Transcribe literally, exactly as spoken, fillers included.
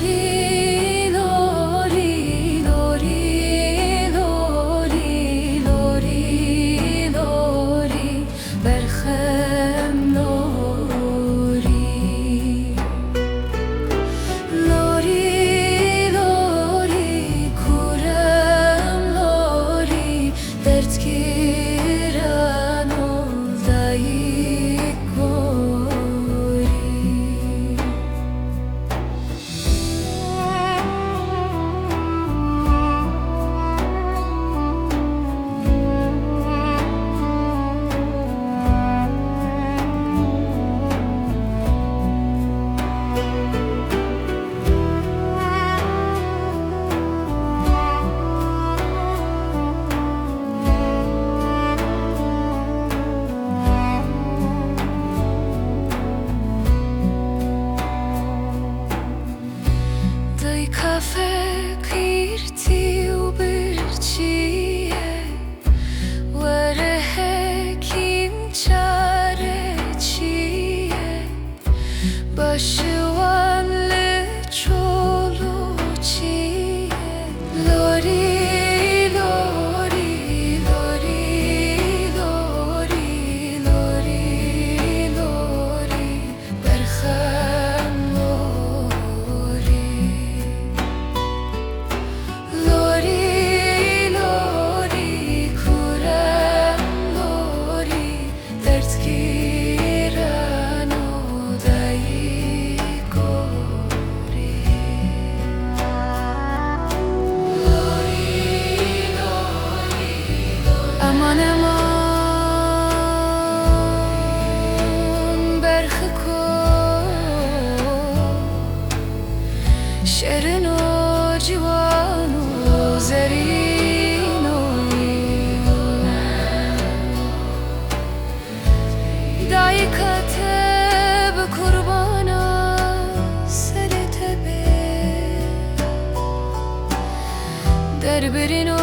Lorî, lorî, lorî, lorî, lorî, berxem lorî. Lorî, lorî, kurem lorî, derdgiran û dayik gorî. Dayika feqîrtî û birçî ye, were hekîm çareçî ye, başi wan li çol û çî ye. Lorî, lorî, lorî, lorî, lorî, lorî. Berxem lorî. Lorî, lorî, kurem lorî, derdgiran û dayik gorî. Lorî, lorî, lorî. Eman, eman, berxiko, şerin û ciwan û zerîn û dayika te bi qurbana serê te bê. Derbirîn û